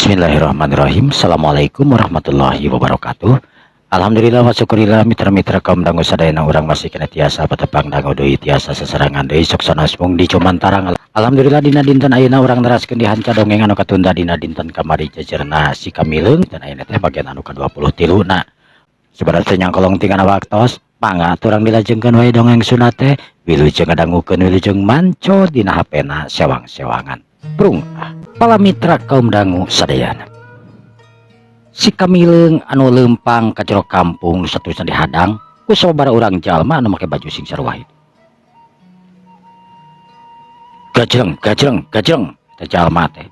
Bismillahirrahmanirrahim. Assalamualaikum warahmatullahi wabarakatuh. Alhamdulillah wa syukurillah, mitra-mitra kaum dangu sadayana, urang masih keneh tiasa patepang dangu deui, tiasa sasarengan deui sok sanes mung di Cumantarang. Alhamdulillah, dina dinten ayeuna urang neraskeun di hanca dongeng anu katunda dina dinten kamari, jejerna si Kamileung, dan ayeuna teh bagian anu ka-23 na. Sebenarnya nyangkolong tinggal waktos, mangga urang dilajengkeun wae dongeng Sunda teh. Wilujeng ngadangukeun, wilujeng manco dina HP-na sewang-sewangan. Prung ah. Pala mitra kaum dangu sadayana. Si Kamileung anu lempang ka jero kampung nu saterusna dihadang ku sababaraha urang jalma anu make baju sing sarua itu. Gajreng, gajreng, gajreng eta jalma teh.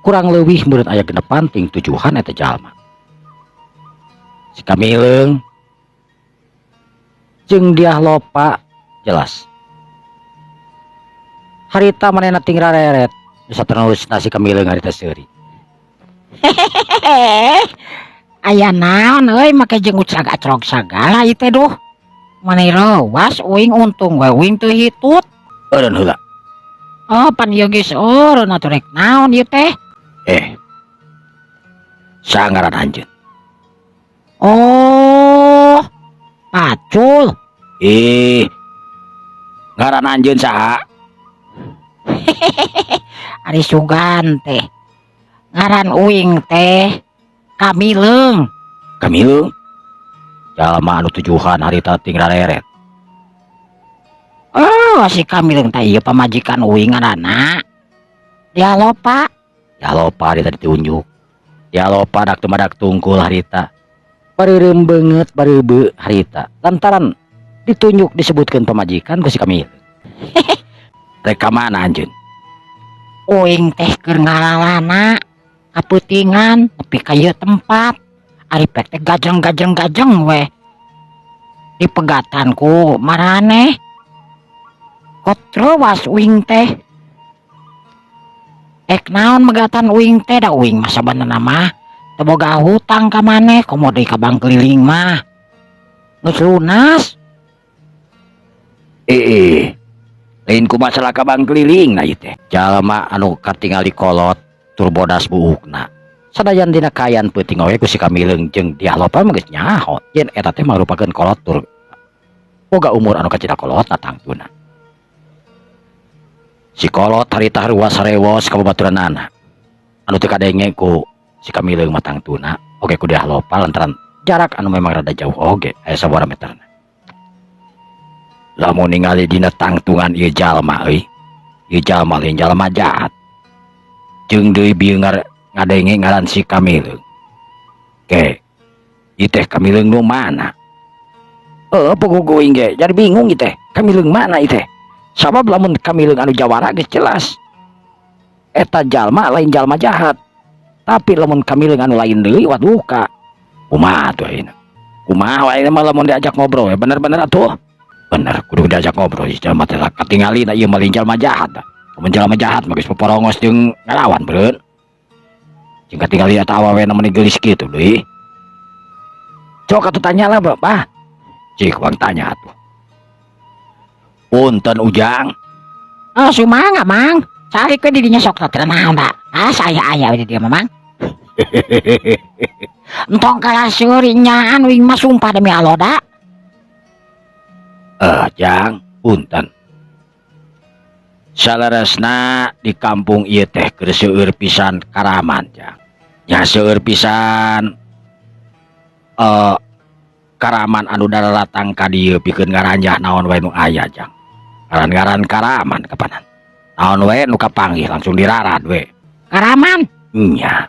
Kurang leuwih meureun aya 6an ting 7an eta jalma. Si Kamileung jeung Diah Lopa jelas. Harita manehna ting rareret. Saterusna si Kamileung harita seuri. Aya naon euy, make jeung ucrag-acrog sagala ieu teh? Duh. Mani reuwas uing, untung we uing teu hitut. Eureun heula. Oh, pan ieu geus eureun atuh, rek naon ieu teh? Eh. Saha ngaran anjeun? Oh. Pacul. Ih. Ngaran anjeun saha? Ari sugan teh. Ngaran uing teh Kamileung. Kamileung? Jalma anu tujuhan harita ting rareret. Oh, si Kamileung teh ieu pamajikan uing, ngaranna Diah Lopa. Diah Lopa harita ditunjuk. Diah Lopa dak tumadak tungkul harita. Bareureum beungeut, bareubeu harita. Lantaran ditunjuk disebutkeun pamajikan ku si Kamileung. Rek ka mana anjeun? Uing teh keur ngalalana kapeutingan nepi ka ieu tempat. Ari pek teh gajeng gajeng gajeng we. Dipegatan ku maraneh. Kot reuwas uing teh. Ek naon megatan uing teh, da uing mah sabenerna mah teu boga hutang ka maneh, komo deui ka bank keliling mah. Geus lunas. Eh, lain ku masalah ka bank keliling na ieu teh. Jalma anu katingali kolot tur bodas buukna. Sanajan dina kaayaan peuting oge ku si Kamileung jeung Diah Lopa mah geus nyaho yen eta teh mangrupakeun kolot tur boga umur anu kacida kolotna tangtuna. Si kolot harita haruas harewos ka babaturanana. Anu teu kadenge ku si Kamileung mah tangtuna oge ku Diah Lopa lantaran jarak anu memang rada jauh oge aya sabaraha meterna. Lamun ningali dina tangtungan ieu jalma euy, ieu jalma lain jalma jahat. Jeung deui bieu ngadenge ngaran si Kamileung. Ke, ieu teh Kamileung nu mana? Heuh, puguh uing ge jadi bingung ieu teh. Kamileung mana ieu teh? Sabab lamun Kamileung anu jawara geus jelas. Eta jalma lain jalma jahat. Tapi lamun Kamileung anu lain deui, waduh ka. Kumaha atuh ayeuna? Kumaha ayeuna mah lamun diajak ngobrol ya bener-bener atuh. Bener kudu diajak ngobrol si jalma teh, katingalina ieu mah lain jalma jahat. Lamun jalma jahat mah geus poporongos jeung ngalawan beureun. Jeung katingali eta awewena meni geulis kitu deui. Cok atuh tanya lah, Bah. Cik urang tanya atuh. Punten, Ujang. Oh, sumangga, Mang. Calik we di dinya sok teh naon da. Ah, saya aya we di dieu mah, Mang. Entong kalah seuri nyaan uing mah, sumpah demi Allah da. Eh, Jang, punten. Saleresna di kampung ieu teh keur seueur pisan karaman, Jang. Nya seueur pisan karaman anu daratang ka dieu pikeun ngaranjah naon wae nu aya, Jang. Ngaran-ngaran karaman kapanan. Naon wae nu kapanggih langsung dirarad we. Karaman? Nya.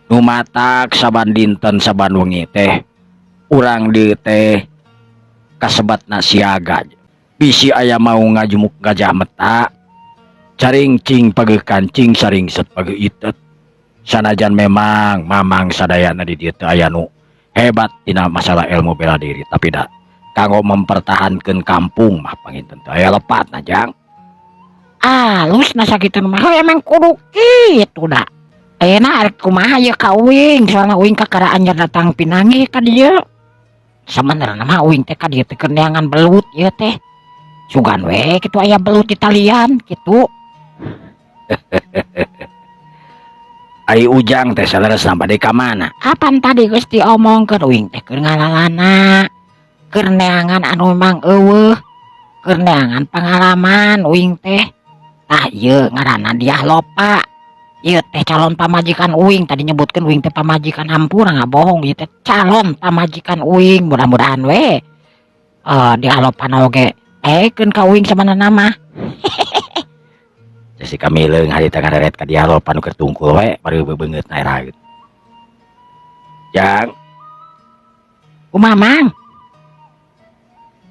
Nu matak saban dinten saban wengi teh urang dieu teh kasebatna siaga. Bisi aya mau ngajumuk gajah meta, caring cing pageukan cing saringset pageuitet. Sanajan memang mamang sadayana di dieu teu aya nu hebat dina masalah ilmu bela diri, tapi da kanggo mempertahankeun kampung mah panginten teu aya lepatna, Jang. Alus na sakitu mah. Heuh, emang kudu kitu da. Ayeuna arek kumaha ieu ka uing, soalna uing kakara anyar datang pinanggih ka dieu. Sabenerna mah uing teh ka dieu teh keur neangan belut ieu teh. Sugan we kitu aya belut di talian kitu. Ari Ujang teh saleresna bade ka mana? Kapan tadi geus diomongkeun, uing teh keur ngalalana, keur neangan anu memang euweuh, keur neangan pengalaman uing teh. Tah, ieu ngaranna Diah Lopa. Ieu teh calon pamajikan uing, tadi nyebutkeun uing teh pamajikan, hampura ngabohong, ieu teh calon pamajikan uing, mudah-mudahan we. Eh, Diah Lopa oge ekeun ka uing sabenerna mah. Si Kamileung harita ngareret ka Diah Lopa nu keur tungkul we bari bebeungeutna era gitu. Jang, Kumaha, Mang?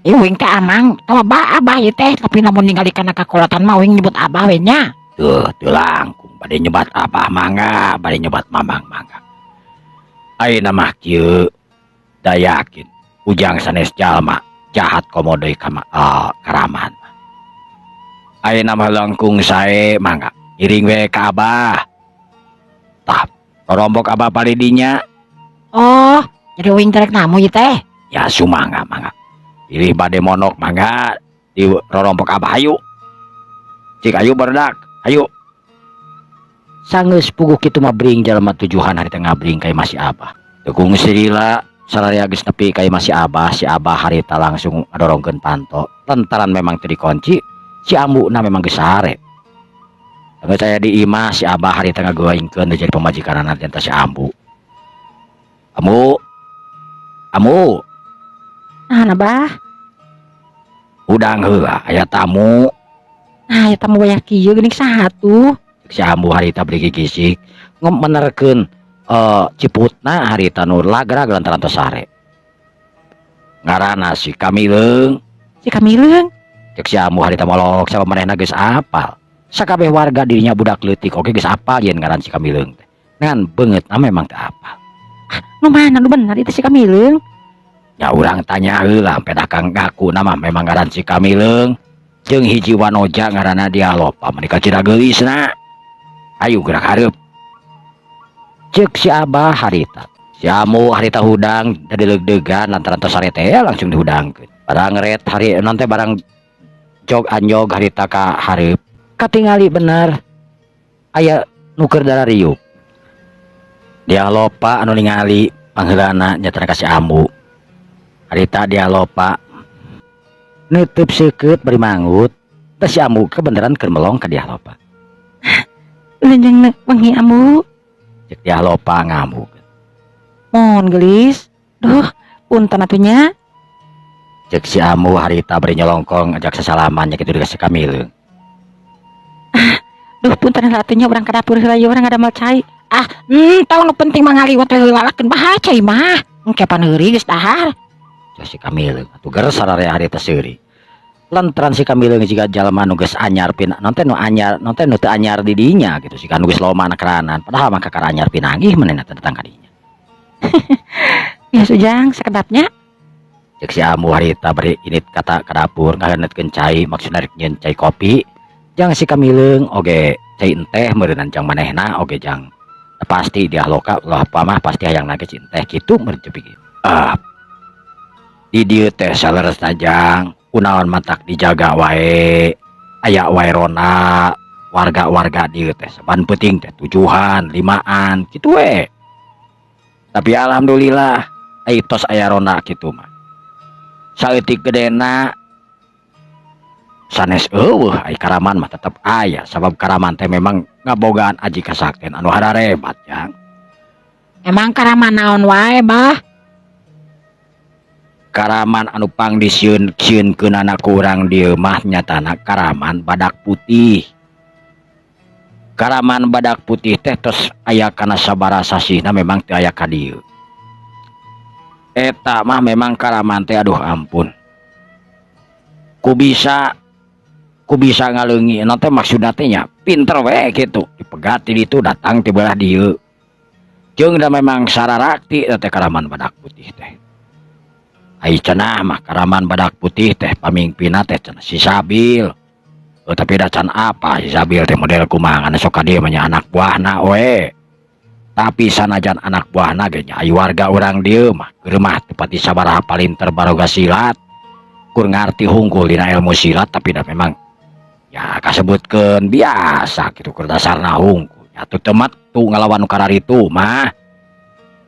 Ieu uing teh Amang, tawa ba abah ieu teh, tapi lamun ningali kana kakolotan mah uing nyebut abah we nya. Tuh, teu langkung bade nyebat abah mangga, bade nyebat mamang mangga. Ayeuna mah kieu, da yakin Ujang sanes jalma jahat komo deui ka karaman. Ayeuna mah langkung sae, mangga iring we ka abah. Tah, rorombok abah palidinya. Oh, jadi uing teh rek namu ieu teh. Ya sumangga, mangga. Pilih bade monok mangga di rorompok abah, ayo. Cik, ayo barudak, ayo. Sanggeus puguh kitu mah bring jalma tujuhan harita ngabring ka imah si abah. Teu kungsi lila sararea geus nepi ka imah si abah, si abah harita langsung ngadorongkeun panto. Lantaran memang teu dikunci, si ambuna memang geus sare. Geus aya di imah, si abah harita ngagoingkeun jadi pamajikanana teh si ambu. Ambu. Ambu. Nah, Abah. Hudang heula, aya tamu. Nah, eta tamu banyak kieu geuning, saha tuh? Si ambu harita beri gisik menerkeun ciputna harita nu lagrag lantaran tos sare. Ngaranna si Kamileung. Si Kamileung. Cek si ambu harita molok sabab manehna geus apal. Sakabeh warga dirinya budak leutik oge geus apal yen ngaran si Kamileung teh. Ngan beungeutna memang teu apal. Nu mana nu bener itu si Kamileung? Ya urang tanya heula, pedah kang ngaku nama memang ngaran si Kamileung. Jeung hiji wanoja ngaranna Diah Lopa, meuni cida geulisna. Ayo gerak hareup. Cek si abah harita. Si amu harita hudang dari leug-deugan lantaran tos sare teh langsung dihudangkeun. Barang ret hari nanti barang jog anjog harita ka hareup. Katingali bener aya nu keur darariup. Diah Lopa anu ningali pangheulana nyatana ka si ambu. Harita Diah Lopa nutup seukeut bari manggut. Teh si ambu kebeneran keur melong ka Diah Lopa. Lenjeng wengi, Ambu. Cek Diah Lopa ngamuk. Mohon gelis. Duh, punten atuh nya. Cek si ambu harita bari nyolongkong ajak sasalaman nya kitu dikasih Kamileung. Duh, punten heula atuh nya, urang ka dapur heula ieu, urang ngadamel cai. Ah, tau nu penting mah ngaliwat we heula lah, keun baha cai mah. Engke pan heuri geus dahar. Cek si Kamileung atuh geus sararea harita seuri. Lantaran si Kamileung jiga jalma nu geus anyar pin nonton nu anyar nonton nu teu anyar di dinya gitu, si nu geus loba keranan padahal mah kakara anyar pinanggih manehna teh datang ka dinya. Ya Ujang, sakedapnya. Cek si ambu harita bari init kata ka dapur ngaheunetkeun cai, maksudna rek nyieun cai kopi jang si Kamileung oge cai enteh meureunnan jang manehna oge jang pasti Diah Loka Lopa mah pasti hayang nage cai enteh kitu meureun cepi. Ah, di dieu teh saleresna, jang, kunaon matak dijaga wae, aya wae ronda warga-warga dieu teh saban peuting teh tujuhan limaan kitu we. Tapi alhamdulillah ai tos aya ronda kitu mah saeutik gedena sanes euweuh, ai karaman mah tetep aya sabab karaman teh memang ngabogaan aji kasakten anu hararebat, jang. Emang karaman naon wae, Bah? Karaman anu pang disieun sieunkeunana ku urang dieu mah nyatana karaman badak putih. Karaman badak putih teh tos aya kana sabaraha sasihna memang teu aya ka dieu. Eta mah memang karaman teh, aduh ampun, ku bisa ngaleungi teh, maksudna teh nya pinter we kitu dipegat di ditu datang ti belah dieu jeung da memang sararakti eta teh karaman badak putih teh. Ai cenah mah karaman badak putih teh pamingpinna teh cenah si Sabil. Oh, tapi da can apa si Sabil teh model kumaha, ngan sok ka dieu mah nya anak buahna we. Tapi sanajan anak buahna ge nya ai warga urang dieu mah keur mah teu pati sabaraha palinter baroga silat. Kur ngarti hungkul dina ilmu silat, tapi da memang ya kasebutkeun biasa kitu keur dasarna hungkul. Atuh teu metu ngalawan nu kararitu mah.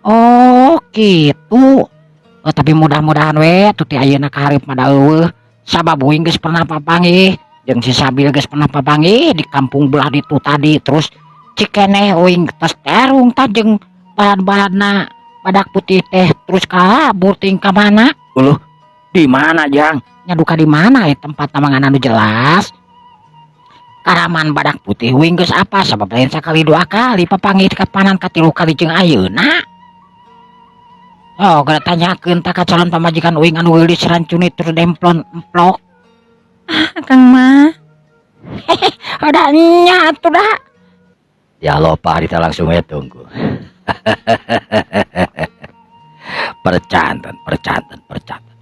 Oh gitu. Oh, tapi mudah-mudahan we atuh ti ayeuna ka hareup mah da euweuh. Sabab uing geus pernah papanggih jeung si Sabil geus pernah papanggih di kampung belah ditu tadi, terus cikeneh uing tos terung tah jeung balad-baladna badak putih teh, terus kabur ting ka mana. Uluh, di mana, Jang? Nya duka di mana ya tempat mangan anu jelas. Karaman badak putih uing geus apa, sabab lain sakali dua kali papanggih, kapanan katilu kali jeung ayeuna. Oh, gara tanyakeun tah ka calon pamajikan uing anu geulis rancuni tur demplon emplok. Akang mah. Udah nya atuh dah. Ya lopa harita langsung we tunggu. Percanten, percanten, percanten.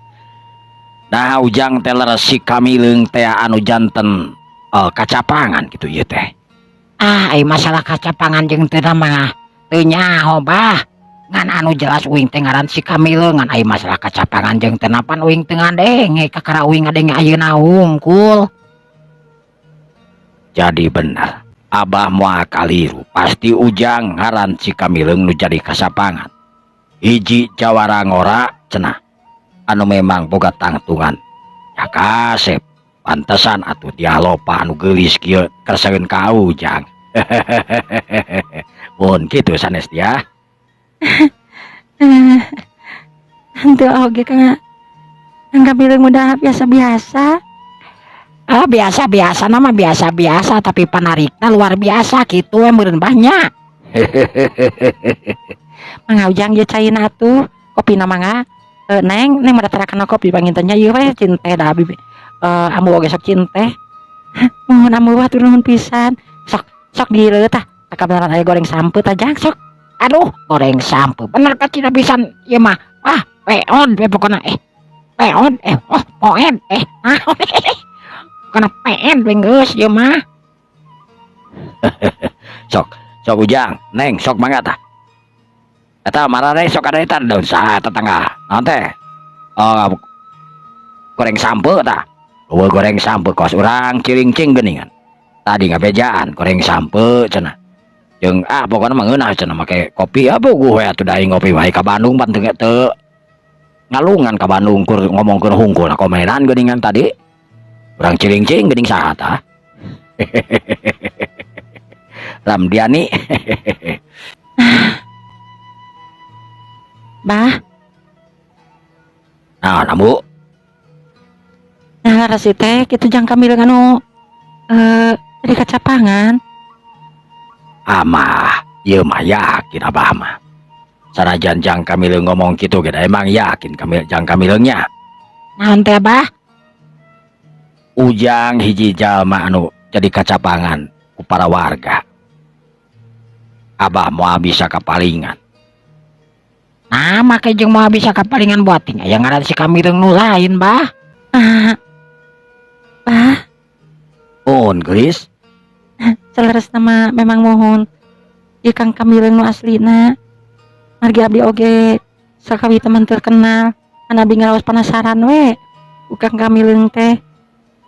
Nah, Ujang teh leres si Kamileung teh anu janten kacapangan gitu ieu teh. Ah, ai masalah kacapangan jeung teu mah teu nyaho, Bah. Ngan anu jelas uing teh ngaran si Kamileung, ngan ai masalah kacapangan jeung teu napan uing teu ngadenge, kakara uing ngadenge ayeuna hungkul. Jadi benar, Abah moal kaliru, pasti Ujang ngaran si Kamileung nu jadi kasapangan. Hiji jawara ngora cenah anu memang boga tangtungan. Ya kasep, pantesan atuh dia lopa anu geulis kieu kersaeun ka Ujang. Mun kitu sanes dia. Henteu oge Kang. Kang Kamileung udah biasa-biasa. Ah, biasa-biasa nama biasa-biasa, tapi panarikna luar biasa gitu we meureun banyak. Mangga Ujang, ieu caina atuh. Kopina mangga. Neng, Neng mah datarakeun kopi panginten nya, ieu we cinte da abi ambu oge sok cinte. Muhun ambu, hatur nuhun pisan. Sok sok dieu tah. Kabeneran aya goreng sampeu tah, Jang, sok. Aduh, goreng sampeu. Bener ka cina pisan ieu mah. Wah, peon we pokona eh. Peon eh, oh, poen eh. Naon? Pokona peen we geus ieu mah. Sok, sok Ujang, Neng, sok mangga tah. Eta marane sok ada eta daun saha tetangga. Naon teh? Oh, goreng sampeu tah. Eueuh goreng sampeu kos urang cirincing geuningan. Tadi ngabejaan goreng sampeu cenah. Jeung ah pokona mah ngeunah cenah make kopi, ah puguh we atuh da aing ngopi wae ka Bandung pan teu teu ngalungan ka Bandung kur ngomongkeun hungkul komenan geuningan tadi. Urang cirincing geuning saha tah? Ramdiani. Bah. Nah, Ambu. Nah, rasi teh kitu Jang Kamileung anu jadi kacapangan. Amah, ieu mah yakin Abah mah. Sanajan Jang Kamileung ngomong kitu ge emang yakin Kamil Jang Kamileungnya. Naon teh, Abah? Ujang hiji jalma anu jadi kacapangan ku para warga. Abah moal bisa kapalingan. Nah, make jeung moal bisa kapalingan buating aya ngaran si Kamileung nu lain, Bah. Ah. Bah. Mun geulis. Saleresna mah memang mohon ieu Kang Kamileung nu aslina. Margi abdi oge sakawi teman terkenal, kan abdi ngaraos penasaran we ku Kang Kamileung teh.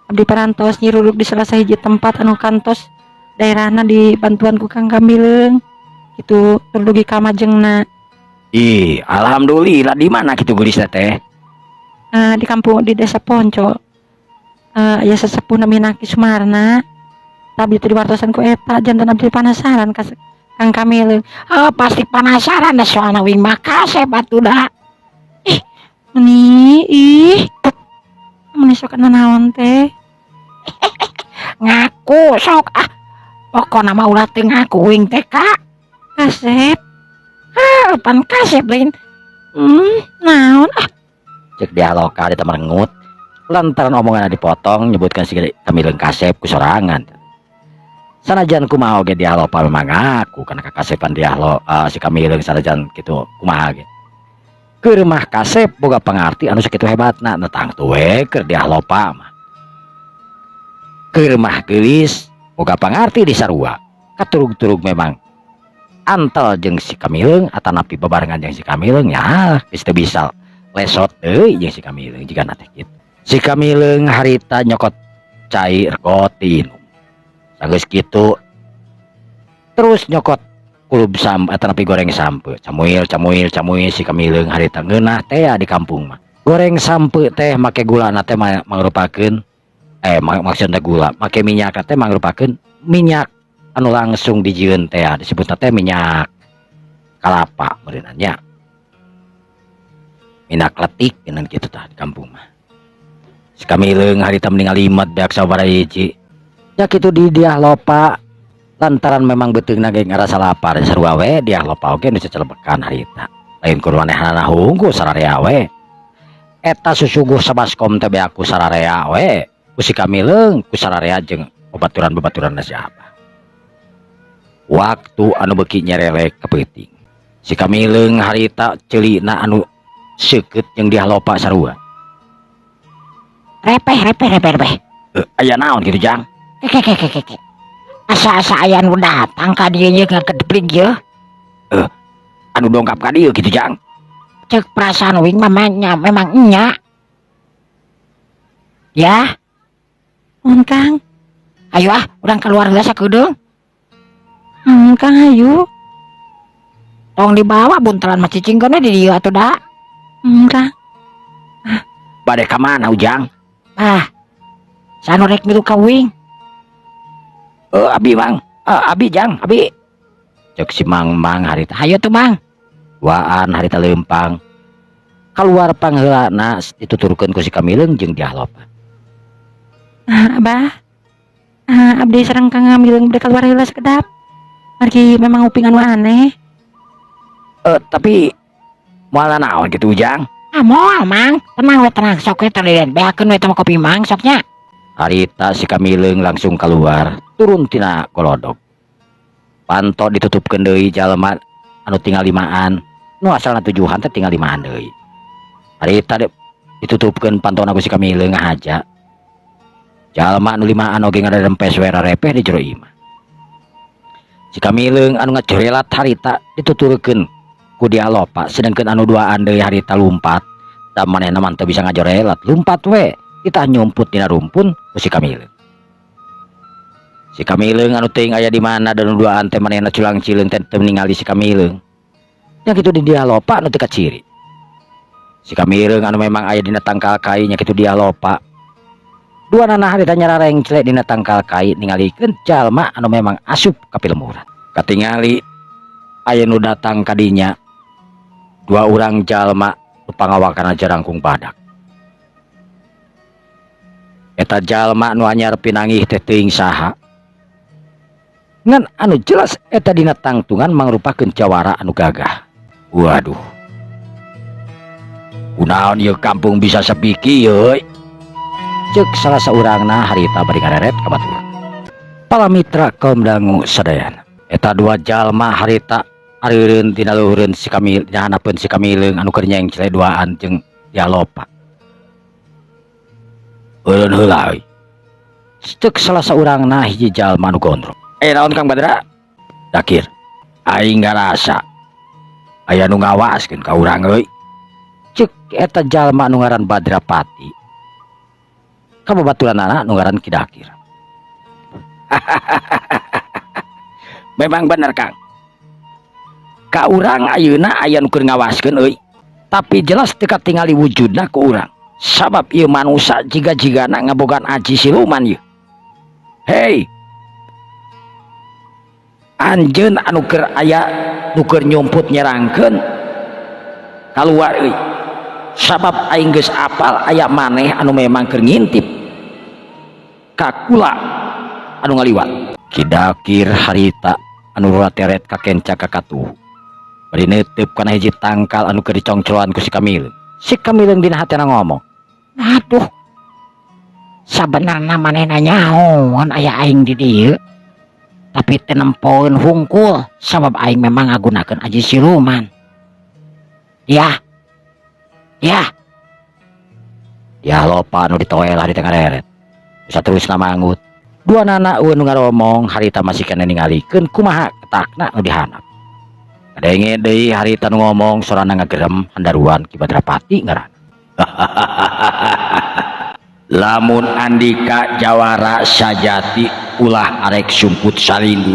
Abdi parantos nyiruluk di salah sahiji tempat anu kantos daerahna dibantuan ku Kang Kamileung. Kitu tur dugi ka majengna. Ih, alhamdulillah, di mana kitu geulis teh? Di kampung di Desa Ponco. Aya sesepuh namina Ki Sumarna. Abdi teh diwartosan ku eta, janten abdi penasaran ka Kang Kamileung. Oh, pasti penasaran dah soalna uing mah kasep atuh da. Ih, meni ih. Meni sok naon teh? Ngaku sok ah. Pokona mah ulah teu ngaku uing teh ka. Kasep. Ah, pan kasep lain. Naon ah. Cek dialoka di merengut. Lantaran omongan dipotong nyebutkan si Kamileung kasep ku sorangan. Sanajan kumaha oge dialopa memang ngaku karena kakasepan dialo si Kamileung, sanajan kitu kumaha ge. Keur mah kasep boga pangarti anu sakitu hebatna, na tangtu we keur dialopa mah. Keur mah geulis boga pangarti di sarua. Katurug-turug memang antel jeung si Kamileung atanapi bebarengan jeung si Kamileung, ya geus teu bisa lesot deui jeung si Kamileung jigana teh kitu. Si Kamileung harita nyokot cai rego tinum. Sanggeus kitu Terus nyokot kulub sam atanapi goreng sampeu. Camuil camuil camuil si Kamileung harita ngeunah teh di kampung mah. Goreng sampeu teh make gulana teh mangrupakeun maksudna gula, make minyak teh mangrupakeun minyak anu langsung dijieun teh disebutna teh minyak kalapa meureunna nya. Minyak kletik geunan kitu tah di kampung mah. Si Kamileung harita mending ngalimet beak sabaraha hiji. Ya kitu di Diah Lopa lantaran memang beuteungna ge ngarasa lapar sarua we Diah Lopa oge nu cecelebekan harita. Lain ku manehanana hungkul sararea we. Eta susuguh sabaskom teh beak ku sararea we. Ku si Kamileung ku sararea jeung babaturan-babaturanna si Abah. Waktu anu beuki nyerelek ka peuting. Si Kamileung harita ceulina anu seukeut jeung Diah Lopa sarua. Repeh repeh repeh repeh. Aya naon kitu Jang? Ke ke ke ke ke. Asa-asa aya nu datang ka dieu ye ngagedeplik ye. Anu dongkap ka dieu kitu Jang? Cek perasaan uing mah nya memang nya. Ya, Mohon Kang. Ayo ah, urang keluar heula sakedeung. Kang hayu. Tong dibawa buntelan mah cicingkeun we di dieu atuh da. Kang. Bade ka mana Ujang? Ah. Sanu rek milu ka uing. Abi Mang. Abi Jang, abi. Cek si Mang Mang harita. Hayu tuh Mang. Waan harita leumpang. Kaluar pangheulana dituturkeun ku si Kamileung jeung Diah Lopa. Ah, Abah. Ah, abdi sareng Kang Kamileung bade keluar heula sakedap. Margi memang uping anu aneh. Tapi moal naon kitu Ujang? Ah moal Mang, tenang we tenang sok we tadi beakeun we teh kopi Mang sok nya. Harita si Kamileung langsung keluar turun tina golodog. Panto ditutupkeun deui jalma anu tinggal limaan. Nu asalna tujuhan teh tinggal limaan deui. Harita ditutupkeun pantona ku si Kamileung ngahaja. Jalma anu limaan oge ngarerempes we rarepeh di jero imah. Si Kamileung anu ngajorelat harita dituturkeun ku Diah Lopa sedangkeun anu duaan deui harita lumpat. Da manehna mah teu bisa ngajorelat, lumpat we. Kita nyumput dina rumpun ku si Kamileung. Si Kamileung anu teuing aya di mana dan nu duaan teh manehna culang cileung teh teu ningali si Kamileung. Nya kitu di Diah Lopa anu teu kaciri. Si Kamileung anu memang aya dina tangkal kai nya kitu Diah Lopa. Dua nana harita nyararengcle dina tangkal kai ningalikeun jalma anu memang asup ka pilemburan. Katingali aya nu datang ka dinya. Dua urang jalma nu pangawakana jarangkung badak. Eta jalma nu anyar pinanggih teh teuing saha. Ngan anu jelas eta dina tangtungan mangrupakeun jawara anu gagah. Waduh. Kunaon ieu kampung bisa sepi kieu euy? Ceuk salah saurangna harita bari ngareret ka batur. Para mitra kaum dangu sadayana. Eta dua jalma harita areureun tina luhureun si Kamil, dina handapeun si Kamileung anu keur nyengcle duaan jeung Diah Lopa. Eureun heula euy. Ceuk salah saurangna hiji jalma anu gondrong. Naon Kang Badra? Dakir. Aing ngarasa aya nu ngawaskeun ka urang euy. Ceuk eta jalma anu ngaran Badrapati. Ka babaturanana anu ngaran Ki Dakir. Memang bener Kang. Ka urang ayeuna aya nu keur ngawaskeun euy. Tapi jelas teu katingali wujudna ku urang. Sabab ieu manusa jiga-jigana ngabogaan aji siluman ieu. Hei. Anjeun anu keur aya nu keur nyumput nyerangkeun kaluar euy. Sabab aing geus apal aya maneh anu memang keur ngintip ka kula anu ngaliwat. Ki Dakir harita anu rateret ka kenca ka katuhu. Bari neuteup kana hiji tangkal anu keur dicongcolan ku si Kamileung. Si Kamileung dina hatena ngomong, Aduh. Sabenerna manehna nyahoan aya aing di dieu. Tapi teu nempoeun hungkul sabab aing memang ngagunakeun aji siluman. Ya. Ya. Ya lopa anu ditoel harita ngareret. Bisa terusna manggut. Dua nana eueun nu ngaromong harita masih keneh ningalikeun kumaha ketakna nu dihandap. Kadenge deui harita nu ngomong sorana ngagerem handaruan Ki Badrapati ngaranna. Lamun andika jawara sajati ulah arek sumput salindu.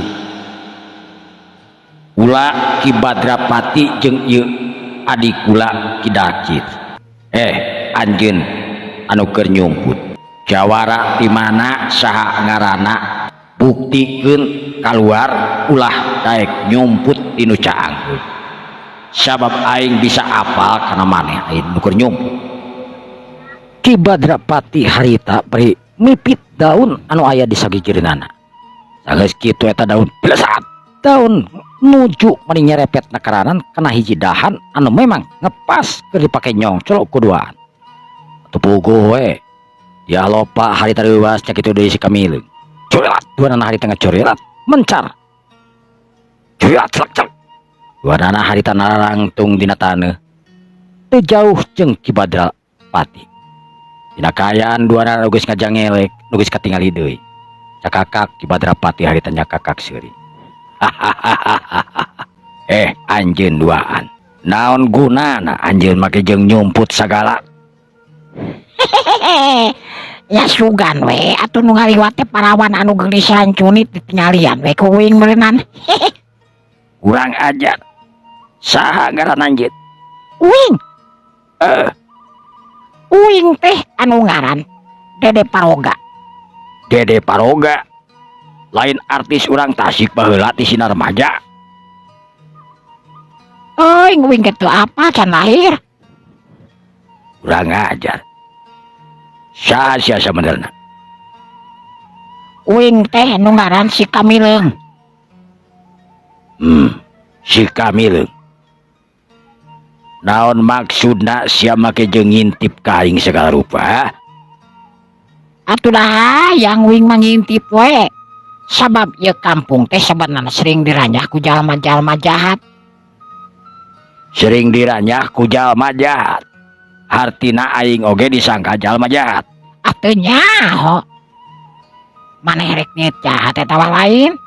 Kula Ki Badrapati jeung ieu adi kula Ki Dakir. Anjeun anu keur nyumput. Jawara ti mana saha ngaranna buktikeun kaluar ulah daek nyumput ti nu caang. Sabab aing bisa apal kana maneh aing nu keur nyumput. Ki Badrapati harita bari mipit daun anu aya di sagigireunana. Sanggeus kitu eta daun blesat daun nuju mani nyerepet na karanan kana hiji dahan anu memang ngepas keur dipake nyongcol ku duaan. Atuh puguh we. Dia lopa harita leuwas nya kitu deui si Kamileung. Curilat duanana harita ngacurilat mencar. Curilat celak celak. Duanana harita narangtung dina taneuh. Teu jauh jeung Ki Badrapati. Dina kaayaan duanana nu geus ngajangelek nu geus katingali deui. Cakakak Ki Badrapati harita nyakakak seuri. Anjeun duaan. Naon gunana anjeun make jeung nyumput sagala? Ya sugan we atuh nu ngaliwat teh parawan anu geulis rancunit ditinggalian we ku uing meureunnan. Kurang ajar. Saha ngaran anjeun? Uing. Uing teh anu ngaran Dede Paroga. Dede Paroga. Lain artis urang Tasik baheula ti Sinar Remaja. Euy, uing ge teu apa can lahir. Kurang ajar. Saha sia sabenerna? Uing teh nu ngaran si Kamileung. Si Kamileung. Naon maksudna sia make jeung ngintip ka aing segala rupa? Atuh dah hayang uing mah ngintip we. Sabab ieu kampung teh sabenerna sering diranyah ku jalma-jalma jahat. Sering diranyah ku jalma jahat. Hartina aing oge disangka jalma jahat. Atuh nyaho. Maneh rek niat jahat eta wah lain.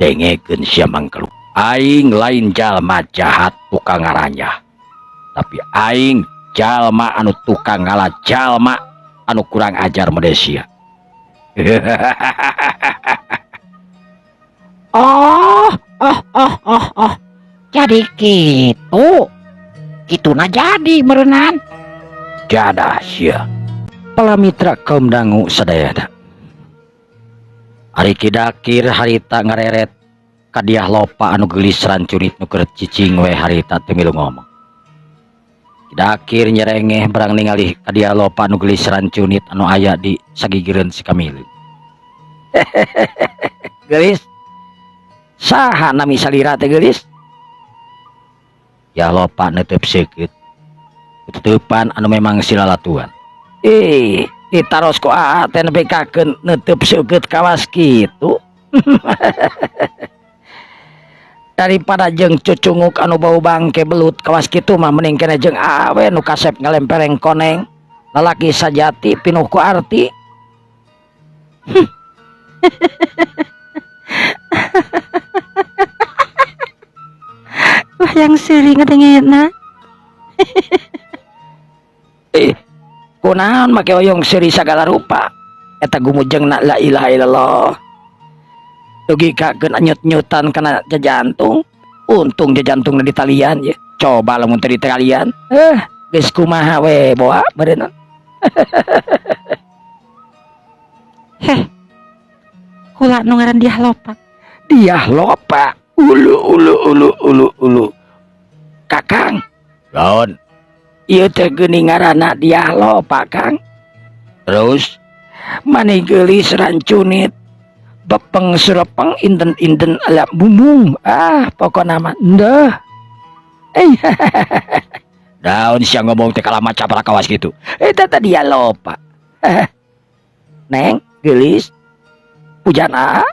Dengekeun sia mangkeluk. Aing lain jalma jahat tukang ngaranyah. Tapi aing jalma anu tukang ngala jalma anu kurang ajar Malaysia. Oh, oh, oh, oh, oh. Jadi gitu. Kituna jadi meureunan. Jadah sia. Palamitra kaum dangu sadayana. Ari Ki Dakir harita ngareret kadiah lopa anu geulis rancunit nu keur cicing we harita teu milu ngomong. Ki Dakir nyerengeh barang ningali kadiah lopa anu geulis rancunit anu aya di sagigireun si Kamileung. Geulis. Saha nami salira teh geulis? Ya lopa netep seukeut. Tutupan anu memang silalatuan. Ditaros ku aa teh nepi kakeun netep seukeut kawas kitu. Daripada jeung cucunguk anu bau bangke belut kawas kitu mah mending kene jeung aa we nu kasep ngalempereng koneng. Lalaki sajati pinuh ku arti. Wah, yang sering ngadengena. Kunaon make oyong seuri sagala rupa? Eta gumujengna la ilaha illallah. Dugi kakeun anyut-nyutan kana jajantung. Untung jajantungna di talian ye. Coba lamun teu di talian. Geus kumaha we boa beureunna. Heh. Kula nu ngaran Diah Lopa. Diah Lopa. Ulu ulu ulu ulu ulu. Kakang. Naon? Ieu teh geuning ngaranna Diah Lopa, Kang. Terus mani geulis rancunit. Bepeng surepeng inten-inten ala bumung. Ah, pokona mah ndeuh. Daun siang ngomong teh kalah maca para kawas gitu. Eta teh Diah Lopa. Neng, geulis. Hujan ah.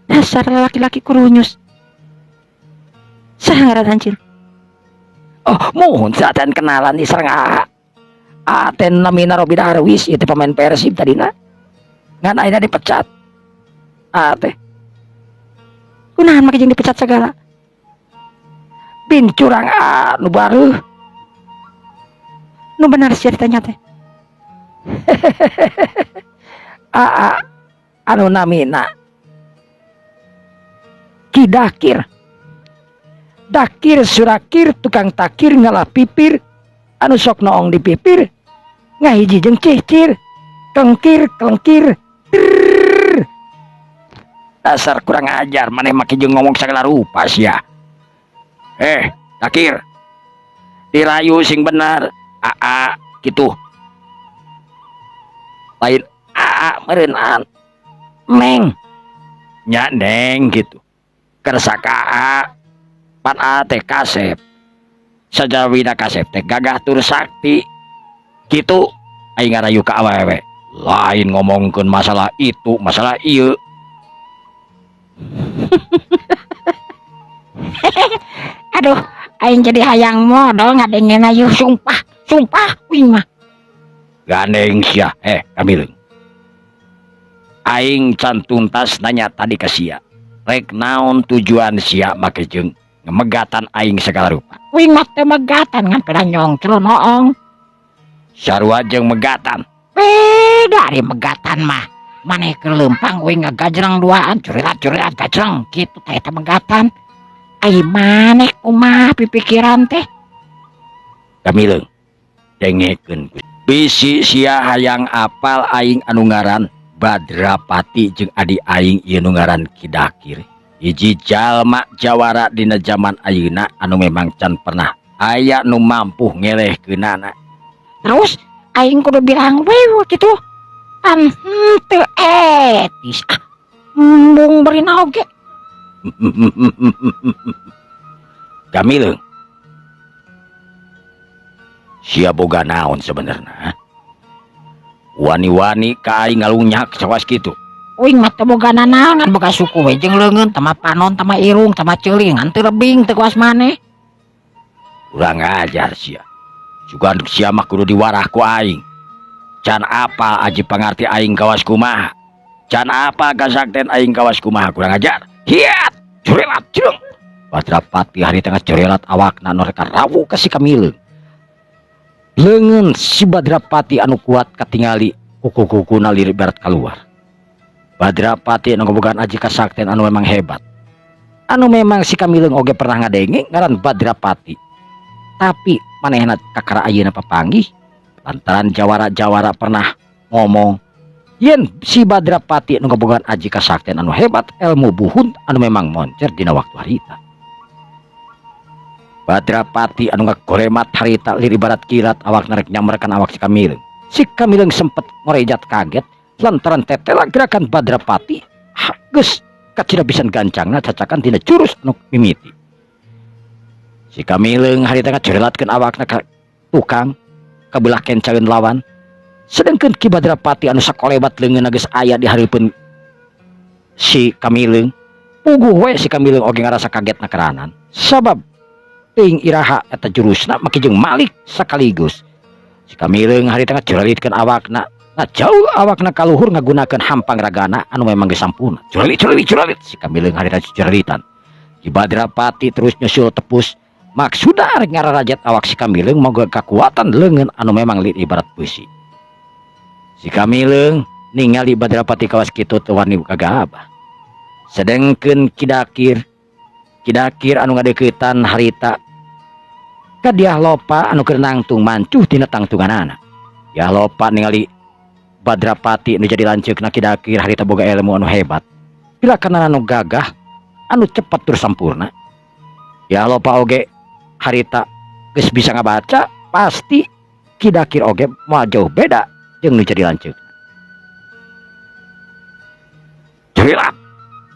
Dasar laki-laki kurunyus. Saha ngaran anjeun? Oh, mohon saatan kenalan di sareng aa. Aten namina Robi Darwis, ieu teh pemain Persib tadina. Ngan ayeuna dipecat. Aa teh. Kunaon make jeung dipecat sagala? Bin curang aa nu bareuh. Nu bener sia ditanya teh. Aa anu namina Ki Dakir. Dakir Surakir tukang takir ngalah pipir anu sok noong di pipir ngahiji jeung cicir kengkir kelengkir. Drrrr. Dasar kurang ajar maneh make jeung ngomong sagala rupa sia. Dakir. Dirayu sing bener. Aa gitu. Lain aa meureun Neng. Nya neng gitu. Kersa ka aa. Pan aa teh kasep. Sajawina kasep teh gagah tur sakti. Gitu aing ngarayu ka awewe. Lain ngomongkeun masalah itu, masalah ieu. Aduh, aing jadi hayang modol ngadengena yeuh sumpah, sumpah uing mah. Gandeng sia, kamileung. Aing can tuntas nanya tadi ka sia. Rek naon tujuan sia make jeung ngemegatan aing segala rupa. Uing mah teu megatan ngan peda nyongcrol noong. Sarua jeung megatan. Beda ari megatan mah. Maneh keur leumpang uing ngagajreng duaan, curilat-curilat gajreng kitu teh eta megatan. Ai maneh kumaha pipikiran teh? Kamileung dengekeun bisi sia hayang apal aing anu ngaran Badrapati jeung adi aing ieu nu ngaran Ki Dakir. Hiji jalma jawara dina jaman ayeuna anu memang can pernah aya nu mampu ngelehkeunana. Terus aing kudu bilang wewe kitu. Pan henteu etis. Ah, embung berina oge. Kamileung. Sia boga naon sebenarna? Wani-wani ka aing ngalunyak sawas kitu. Uing mah teu boga nanaon ngan boga suku we jeung leungeun tama panon tama irung tama ceuling ngan teu rebing teu kuas maneh. Kurang ajar sia. Sugan sia mah kudu diwarah ku aing. Can apa aji pangarti aing kawas kumaha. Can apa kasakten aing kawas kumaha kurang ajar. Hiat, curelat jeung. Badrapati hari tengah curelat awakna nu rek rawu ka si Kamileung. Leungeun si Badrapati anu kuat katingali kuku-kukuna lirik barat keluar. Badrapati anu kabogaan aji kasakten anu memang hebat. Anu memang si Kamileung oge pernah ngadenge ngaran Badrapati. Tapi manehna kakara ayeuna papanggih lantaran jawara-jawara pernah ngomong yen si Badrapati anu kabogaan aji kasakten anu hebat ilmu buhun anu memang moncer dina waktu harita. Badrapati anu ngagoremat harita lir ibarat kilat awak narek nyamrekan awak si Kamileung. Si Kamileung sempet ngorejat kaget lantaran tetela gerakan Badrapati geus kacida pisan gancangna cacakan dina jurus anu mimiti. Si Kamileung harita ngacorelatkeun awakna ka tukang kabelah kencaeun lawan. Sedengkeun Ki Badrapati anu sakolebat leungeunna geus aya di hareupeun si Kamileung. Puguh we si Kamileung oge ngarasa kagetna keranan. Sabab teuing iraha eta jurusna make jeung malik sekaligus. Si Kamileung harita ngacurelitkeun awakna, ngajauh awakna kaluhur ngagunakeun hampang ragana anu memang geus sampurna. Curelit curelit curelit si Kamileung harita curelitan. Ki Badrapati terus nyusul tepus. Maksudna arek ngararajat awak si Kamileung moga kakuatan leungeun anu memang lit ibarat beusi. Si Kamileung ningali Badrapati kawas kitu teu wani kagabah. Sedengkeun Ki Dakir, Ki Dakir anu ngadeuketan harita ka Dyah Lopa anu keur nangtung mancuh tina tangtunganana. Dyah Lopa ningali Badrapati nu jadi lanceukna Ki Dakir harita boga ilmu anu hebat. Pilakanana anu gagah anu cepat tur sampurna. Dyah Lopa oge harita geus bisa ngabaca pasti Ki Dakir oge moal jauh beda jeung nu jadi lanceuk. Curilat.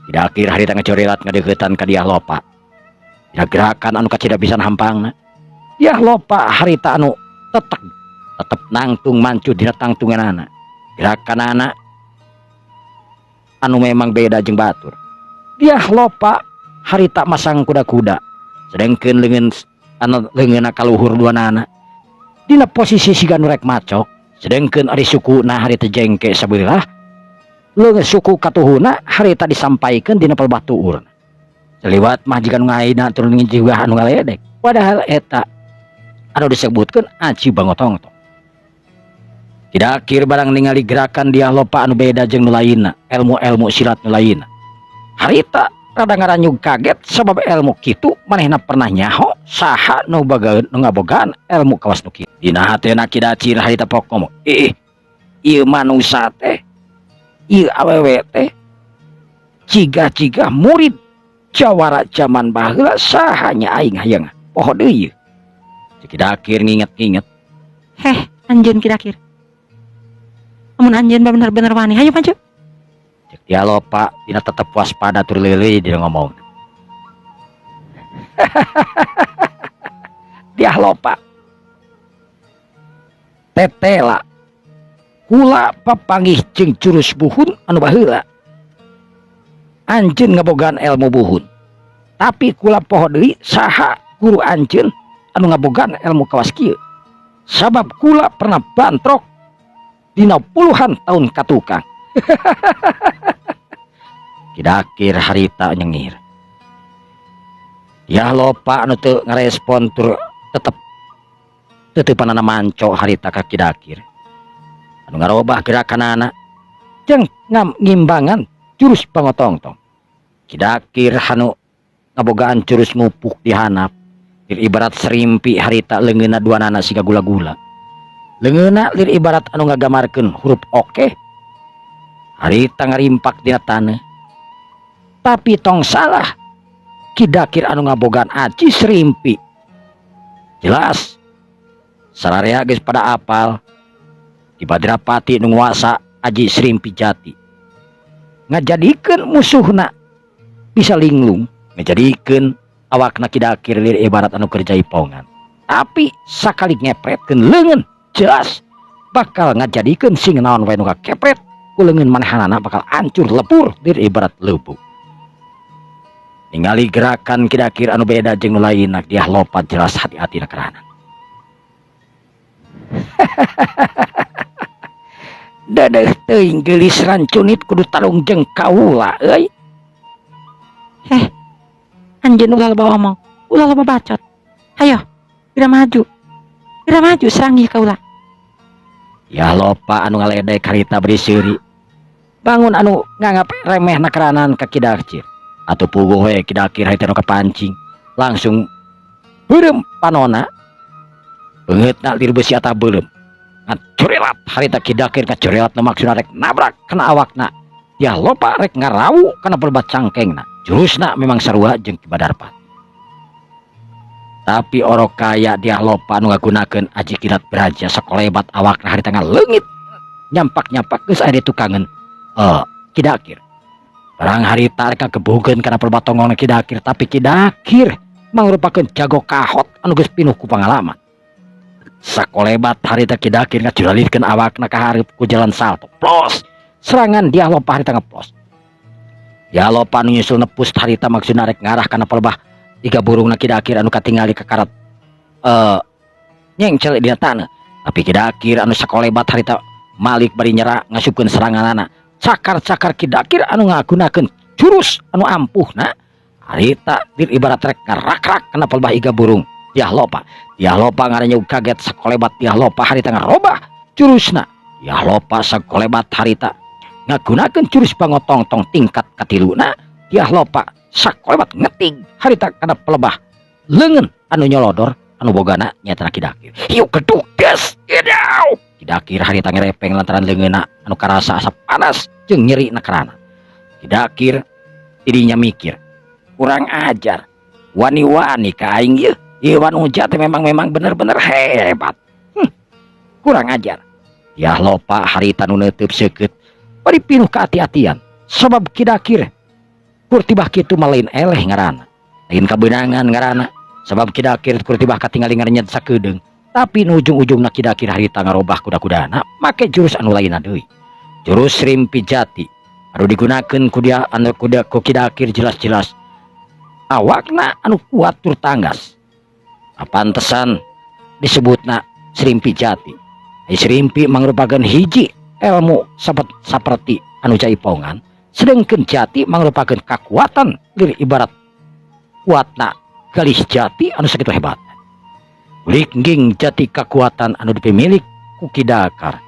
Ki Dakir harita ngacurilat ngadeuketan ka Dyah Lopa. Dina gerakan anu kacida pisan hampangna. Dyah Lopa harita anu tetep nangtung mancu dina tangtunganana. Gerakanana anu memang beda jeung batur. Dyah Lopa harita masang kuda-kuda. Sedengkeun leungeun anu leungeunna kaluhur duanana. Dina posisi siga nu rek macok, sedengkeun ari sukuna harita jengke sabeulah. Leungeun suku katuhuna harita disampaikeun dina palebah tuurna. Saliwat mah jiga nu ngaina turun jiwa anu ngaledek. Padahal eta anu disebutkeun aji bangotongtong. Ki Dakir barang ningali gerakan Dyah Lopa anu beda jeung nu lainna, ilmu-ilmu silat nu lainna. Harita Rada ngaranyug kaget sabab ilmu kitu manehna pernah nyaho saha nu bagaeun nu ngabogaan ilmu kawas nu kitu. Dina hatena Ki Dacir harita pok ngomong, "Ih, ieu manusa teh, ieu awewe teh ciga-ciga murid jawara zaman baheula saha nya aing hayang poho deui." Ki Dakir nginget-nginget. Heh, anjeun Ki Dakir. Amun anjeun bener-bener wani, hayu maju. Cek Dyah Lopa dina tetep waspada tur leuleuy dina ngomong. Dyah Lopa. Tetela kula papanggih jeung jurus buhun anu baheula. Anjeun ngabogaan ilmu buhun. Tapi kula poho deui saha guru anjeun anu ngabogaan ilmu kawas kieu. Sabab kula pernah bantrok dina puluhan tahun katukang. Ki Dakir harita nyengir. Dyah Lopa anu teu ngarespon tur tetep teteupanana manco harita ka Ki Dakir. Anu ngarobah gerakanana jeung ngam ngimbangan jurus pangotongtong. Ki Dakir anu ngabogaan jurus ngupuk di handap. Lir ibarat serimpi harita leungeunna duanana siga gula-gula. Leungeunna lir ibarat anu ngagamarkeun huruf oke. Harita ngarimpak dina taneuh. Tapi tong salah, Ki Dakir anu ngabogaan aji serimpi. Jelas, sararea geus pada apal. Di Badrapati nu nguasa aji serimpi jati. Ngajadikeun musuhna bisa linglung, ngajadikeun awakna Ki Dakir lir ibarat anu keur jaipongan. Tapi sakali ngepretkeun leungeun jelas bakal ngajadikeun sing naon wae nu kakepret ku leungeun manehanana bakal hancur lebur lir ibarat leubu. Ningali gerakan Ki Dakir anu beda jeung nu lainna, Dyah Lopa jelas hati-hati na kerana. Dedeh teuing geulis rancunit kudu tarung jeung kaula euy. Heh. Anjeun ulah loba omong, ulah loba bacot. Hayo, geura maju. Geura maju serang ieu kaula. Dyah Lopa anu ngaledek harita beri seuri. Bangun anu nganggap remeh na keranan ka Ki Dakir. Atuh puguh we Ki Dakir harita nu kapancing. Langsung beureum panona. Beungeutna lir beusi atah beuleum. Ngacurelat harita Ki Dakir ngacurelat nu maksudna rek nabrak kana awakna. Dyah Lopa rek ngarawu kana pelbat cangkengna. Jurusna memang sarua jeung Ki Badarpat. Tapi orok kaya Dyah Lopa anu ngagunakeun aji kilat braja sakolebat awakna harita ngaleungit. Nyampak-nyampak geus aya di tukangeun Ki Dakir. Barang harita rek ngagebugeun kana pelbat tonggongna Ki Dakir, tapi Ki Dakir mangrupakeun jago kahot anu geus pinuh ku pangalaman. Sakolebat harita Ki Dakir ngajuralirkeun awakna ka hareup ku jalan salto. Plos! Serangan Dyah Lopa harita ngeplos. Dyah Lopa anu nyusul nepus harita maksudna rek ngarah kana pelbah iga burungna Ki Dakir anu katingali kakarat nyengcel dina taneuh. Tapi Ki Dakir anu sakolebat harita malik bari nyerah ngasupkeun seranganana. Cakar-cakar Ki Dakir anu ngagunakeun jurus anu ampuhna harita dir ibarat rek ngarakrak kana pelbah iga burung Dyah Lopa. Dyah Lopa ngaranyeug kaget sakolebat Dyah Lopa harita ngarobah jurusna. Dyah Lopa sakolebat harita ngagunakeun jurus pangotongtong tingkat katiluna. Dyah Lopa sakolebat ngetig harita kana pelebah leungeun anu nyolodor anu bogana nyaeta Ki Dakir. Hiu gedug des edaw. Ki Dakir harita ngerepeng lantaran leungeunna anu karasa asa panas jeung nyeri na kerana. Ki Dakir tidinya mikir, kurang ajar, wani-wani ka aing ieu. Ieu Wanuja teh memang bener-bener hebat. Kurang ajar. Dyah Lopa harita nu neuteub seukeut bari pinuh kaati-atian sabab Ki Dakir kurtibah kitu mah lain eleh ngaranna. Lain kabeunangan ngaranna sabab Ki Dakir kurtibah katingali ngarenyet sakedeung. Tapi nu ujung-ujungna Ki Dakir harita ngarobah kuda-kudana make jurus anu lainna deui. Jurus Rimpi Jati anu digunakeun ku dia anu kuda ku Ki Dakir jelas-jelas awakna anu kuat tur tanggas. Pantesan disebutna Serimpi Jati. Ai serimpi mangrupakeun hiji ilmu saperti anu jaipongan, sedengkeun jati mangrupakeun kakuatan lir ibarat kuatna galih jati anu sakitu hebat. Lingging jati kakuatan anu dipimilik ku Ki Dakar.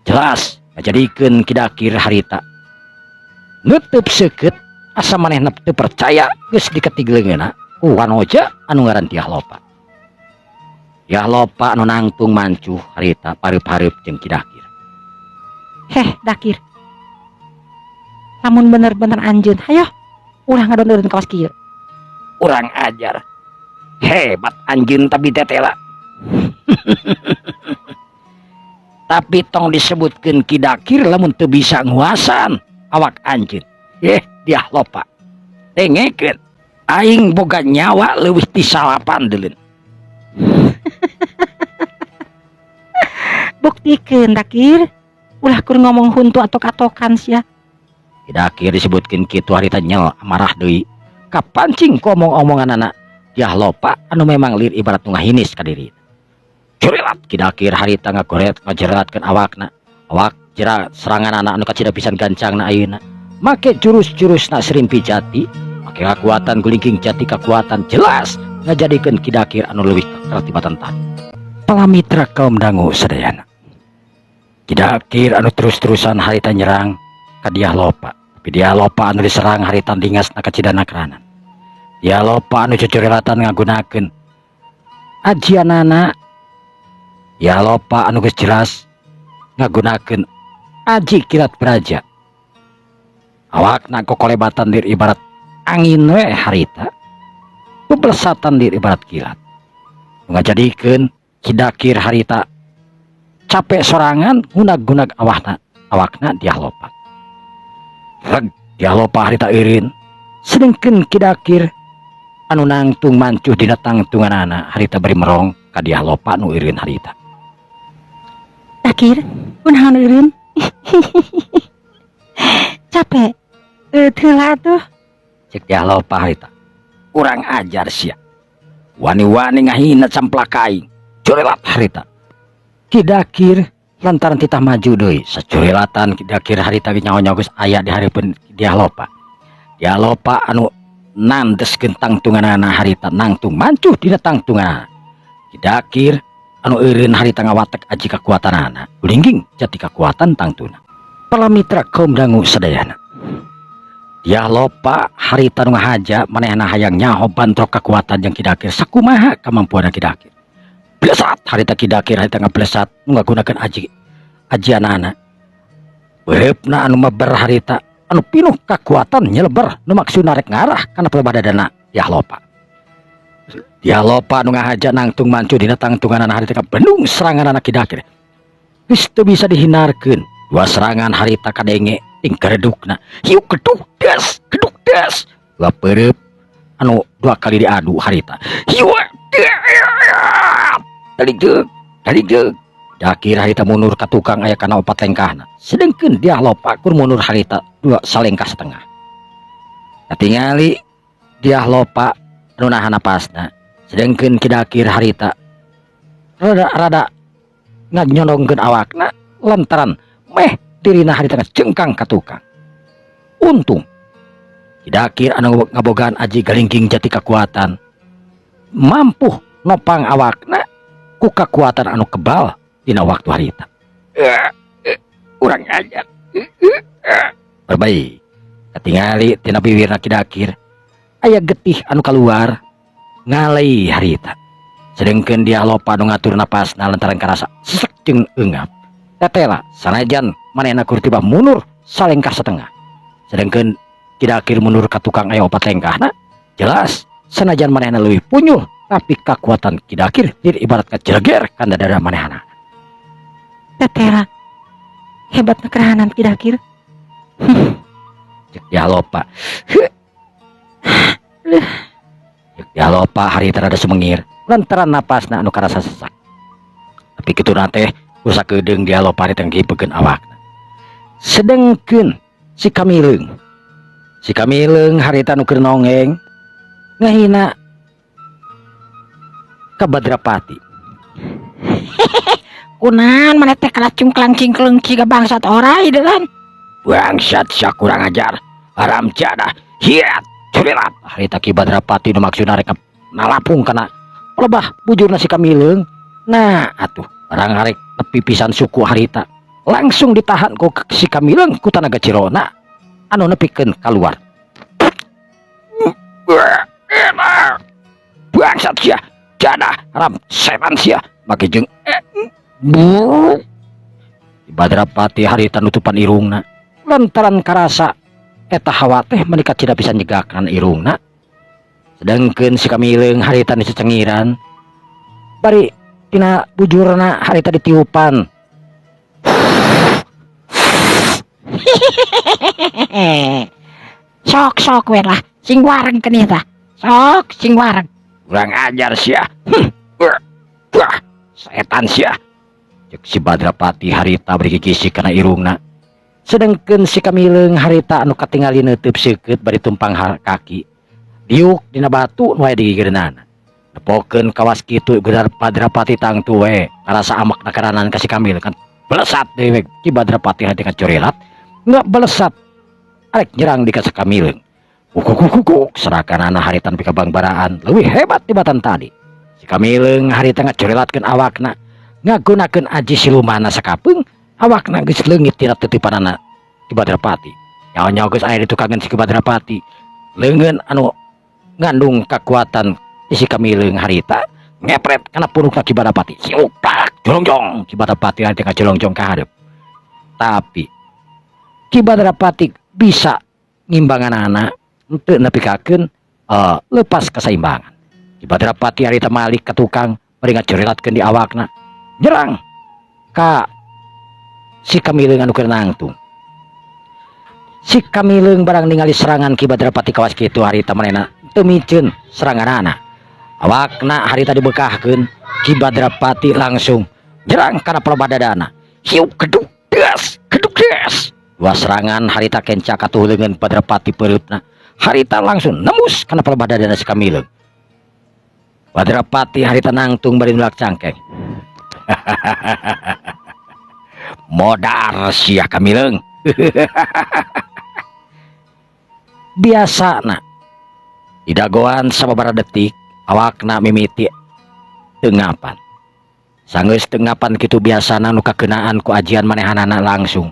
Jelas ngajadikeun Ki Dakir harita. Neuteub seukeut Asa manehna teu percaya geus diketig leungeunna ku wanoja anu ngaran Dyah Lopa. Dyah Lopa anu nangtung mancuh harita pareup-hareup jeung Ki Dakir. Heh, Dakir. Lamun bener-bener anjeun, hayo ulah ngadon-eureun kawas kieu. Kurang ajar. Hebat anjeun tapi tetela. Tapi tong disebutkeun Ki Dakir lamun teu bisa nguasan awak anjeun. Dyah Lopa. Dengekeun. Aing boga nyawa leuwih ti salapan deuleun. Buktikeun Dakir. Ulah kur ngomong huntu atok-atokan sia. Ki Dakir disebutkeun kitu harita nyel amarah deui. Kapancing ku omong-omonganana Dyah Lopa anu memang lir ibarat nu ngahinis ka diri. Curilat Ki Dakir harita ngagoret ngajeratkeun awakna. Awak jera seranganana anu kacida pisan gancangna ayeuna. Make jurus-jurusna serimpi jati, make kakuatan gulingking jati kakuatan jelas ngajadikeun Ki Dakir anu leuwih keker tibatan tadi. Palamitra kaum dangu sadayana. Ki Dakir anu terus-terusan harita nyerang ka Dyah Lopa. Tapi Dyah Lopa anu diserang harita lingasna kacida nakranan. Dyah Lopa anu cucurelatan ngagunakeun ajianana. Dyah Lopa anu geus jelas ngagunakeun aji kilat braja. Awakna kokolebatan dir ibarat angin we harita. Beblesatan dir ibarat kilat. Ngajadikeun Ki Dakir harita capek sorangan gunag-gunag awakna Dyah Lopa. Reg Dyah Lopa harita eureun. Sedengkeun Ki Dakir anu nangtung mancuh dina tangtunganana harita bari merong ka Dyah Lopa nu eureun harita. Dakir, kunaon eureun? Capek. Heula atuh. Cek Dyah Lopa harita. Kurang ajar sia. Wani-wani ngahina camplak aing. Curelat harita. Ki Dakir lantaran titah maju deui. Sacurelatan Ki Dakir harita ge nyaho-nyaho geus aya di hareupeun Dyah Lopa. Dyah Lopa anu nandeskeun tangtunganana harita nangtung mancuh dina tangtunganana. Ki Dakir anu eureun harita ngawatek aji kakuatanana. Gulingging jati kakuatan tangtuna. Palamitra kaum dangu sadayana. Dyah Lopa harita nu ngahaja manehna hayang nyaho bantrok kakuatan jeung Ki Dakir sakumaha kamampuanna Ki Dakir. Blesat harita Ki Dakir harita ngablesat nu ngagunakeun ajianana. Beureupna anu meber harita anu pinuh kakuatan nyeleber nu maksudna rek ngarah kana pelebah dadana Dyah Lopa. Dyah Lopa nu ngahaja nangtung mancu dina tangtunganana harita kabendung seranganana Ki Dakir. Geus teu bisa dihindarkeun. Dua serangan harita kadenge ting garedukna. Hiu geduk des, geduk des. Dua perep anu dua kali diadu harita. Hiu taligdeug, taligdeug. Dakir harita mundur ka tukang aya kana opat lengkahna. Sedengkeun Dyah Lopa kur mundur harita dua salengkah setengah. Katingali Dyah Lopa anu nahan napasna. Sedengkeun Ki Dakir harita rada-rada nganyondongkeun awakna lantaran meh dirina harita ngacengkang ka tukang. Untung Ki Dakir anu ngabogaan aji galingking jati kakuatan mampu nopang awakna ku kakuatan anu kebal dina waktu harita. Kurang ajar. Berbaik katingali tina bibirna Ki Dakir aya getih anu kaluar ngalei harita. Sedengkeun Dyah Lopa anu ngatur napasna lantaran karasa sesek jeung eungap. Tetela sanajan manehna kur tiba mundur salengkah setengah. Sedengkeun Ki Dakir mundur ka tukang aya opat lengkahna, jelas sanajan manehna leuwih punyul tapi kakuatan Ki Dakir dir ibarat kajeleger kana dada manehna. Tetela hebatna kerahanan Ki Dakir. Cek Dyah Lopa. Heuh. Cek Dyah Lopa harita rada sumengir lantaran napasna anu karasa sesak. Tapi kitu teh usak kedeung Dyah Lopa harita ngipekeun awakna. Sedengkeun si Kamileung. Si Kamileung harita nu keur nongeng ngahina ka Badrapati. Kunaon maneh teh kalah cungklang cingkleng ciga bangsat orai delan. Bangsat sia kurang ajar. Haram jadah. Hiat curilat. Harita Ki Badrapati nu maksudna rek nalapung kana pelebah bujurna si Kamileung. Nah atuh barang arek nepi pisan suku harita langsung ditahan ku si Kamileung ku tanaga cirona anu nepikeun kaluar. Bangsat sia, jadah haram setan sia, make jeung bu. Badrapati harita nutupan irungna lantaran karasa eta hawa teh meuni kacida bisa nyegakan irungna. Sedangkeun si Kamileung harita nu cecengiran bari tina bujurna harita ditiupan. Sok sok we lah sing wareng kenih tah. Sok sing wareng. Kurang ajar sia. Wah, setan sia. Cek si Badrapati harita bari kikisik kana irungna. Sedangkeun si Kamileung harita anu katingali neuteub seukeut bari tumpang kaki. Diuk dina batu nu aya di gigireunana. Nepokeun kawas kitu gelar Badrapati tangtu we karasa amakna karanan ka si Kamileung kan belesat deui we Ki Badrapati harita ngacurilat nggak belesat arek nyerang di ka si Kamileung. Kukukukuk serakanana harita nepi ka bangbaraan leuwih hebat tibatan tadi. Si Kamileung harita ngacurilatkeun awakna ngagunakeun aji silumana sakapeung awakna geus leungit tina titipanana Ki Badrapati. Nyaho-nyaho geus aya ditukangeun si Ki Badrapati. Leungeun anu ngandung kakuatan si Kamileung harita ngepret kana punukna Ki Badrapati. Siupak jolongjong Ki Badrapati harita ngajolongjong ka hareup. Tapi Ki Badrapati bisa ngimbanganana henteu nepikakeun lepas keseimbangan. Ki Badrapati harita malik ka tukang bari ngacurilatkeun di awakna nyerang ka si Kamileung anu keur nangtung. Si Kamileung barang ningali serangan Ki Badrapati kawas kitu harita manehna teu miceun seranganana. Awakna harita dibekahkeun Ki Badrapati langsung nyerang kana palebah dadana. Hiu keduk des keduk des. Dua serangan harita kenca katuh leungeun Badrapati pereupna. Harita langsung nembus kana palebah dadana si Kamileung. Badrapati harita nangtung bari nulak cangkeng. Modar sia Kamileung. Biasana didagoan sababaraha detik awakna mimiti teu ngapan. Sanggeus teu ngapan kitu biasana nu kakeunaan ku ajian manehanana langsung